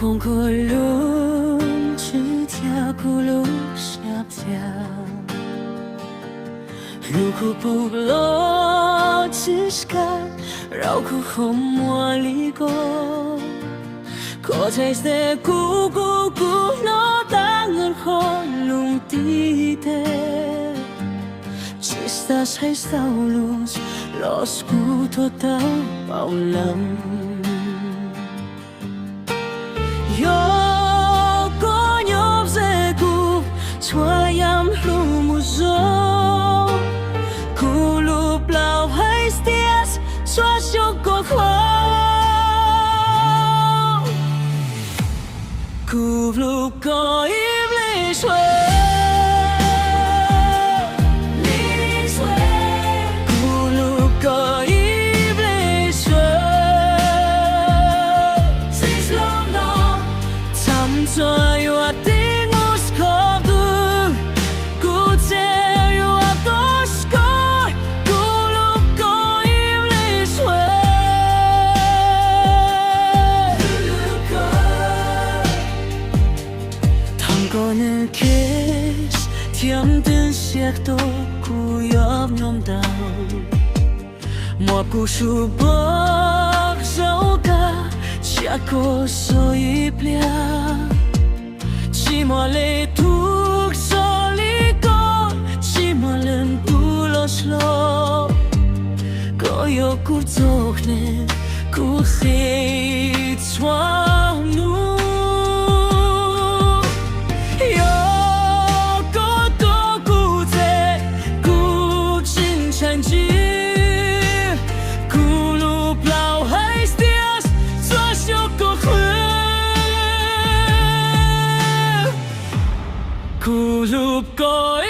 Foom kuv lub ntsws thiab kuv lub siab thiab, lub kub pub los tsis kam rau kuv qhov muag li ko. Koj txhais tes kuv, kuv, kuv hnov tag nrho lub ntiv tes, tsis tas saib xaus lus los kuv tuaj tau paub lawm. Yog koj nyob ze kuv, txhua yam hlub mus zoo. Kuv lub plaub hais tias tsuas xyuas koj qhov, kuv hlub koj ib pliag suav. Kuv hlub koj ib pliag suav. Txhua txhua yuav tib mus khov twg, kuv tseem yuav koj xkov. Kuv hlub koj ib pliag suav. Thaum koj nws kiss thiab ntws siab tuaj kuv yuav nyob ntau. Muab kuv sub pog zaum kag cia koj xaus ib pliag. Tsis muaj leej twg zoo li koj, tsis muaj leej twg los hlob. Koj yog kuv txoj hleb, kuv qhib txhua hnub. Yog koj tuaj kuv txhais, kuv tsis ntshai ntsws. Kuv lub plaub hais tias tsuas xyuas koj qhov, kuv hlub koj